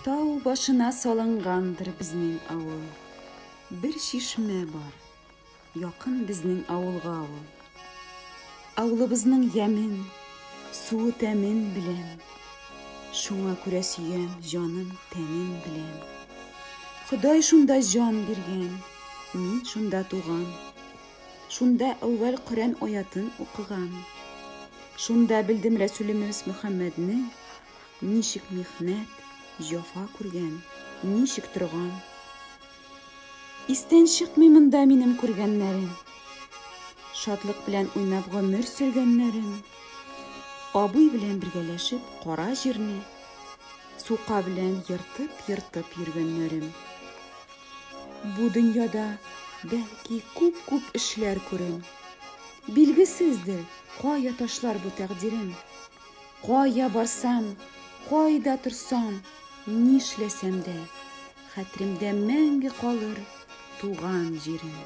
Тау башына салынгандыр безнең авыл. Бер чишмә бар, якын безнең авылга ул. Авылыбызның ямен, суы тәмен беләм. Шуңа күрә сөям җаным, тәнем белән. Ходай шунда җан биргән, мин шунда туган. Шунда әүвәл Коръән аятын укыган. Шунда белдем Рәсүлемез Мөхәммәднең Ничек михнәт, җәфа күргән, ничек торган. Истән чыкмый монда минем күргәннәрем. Шатлык белән уйнап гомер сөргәннәрем. Абый белән бергәләшеп кара җирне сука белән ертып-ертып йөргәннәрем. Бу дөньяда бәлки күп-күп эшләр күрем. Билгесездер, кая ташлар бу тәкъдирем. Кая барсам, кайда торсам, нишләсәм дә, хәтеремдә мәңге калыр туган җирем.